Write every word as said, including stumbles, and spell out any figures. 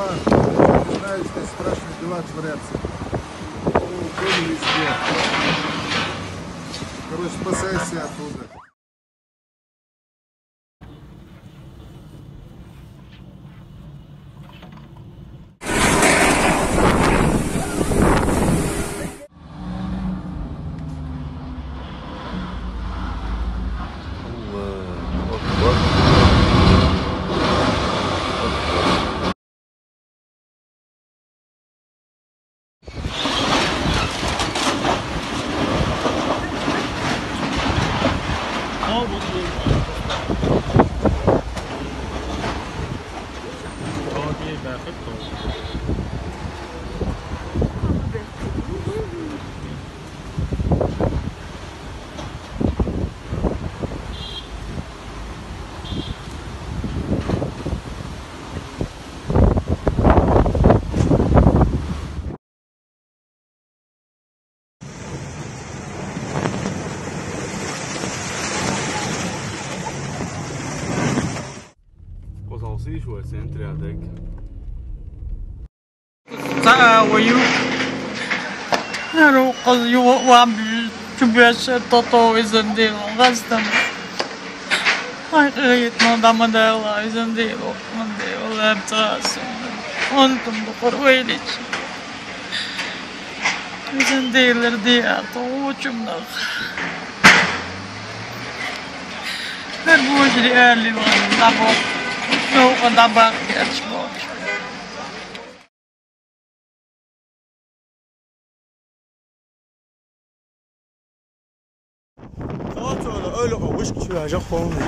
Не знаю, здесь страшные дела творятся. О, были везде. Короче, спасайся оттуда. Ozalsız şu sen triadek. Сааваю. Рукъаз ювам чубяшер тото изандил гъаздам. Ай, къыгъитма дамадала изандил окъмандил лебтасым. Онтум бухур вейлич. Изандилер диа тохучумнах. Гьар божри али ван дабо. Ну, дабак яч бо. Оцола ола вишк чуяжа хонни.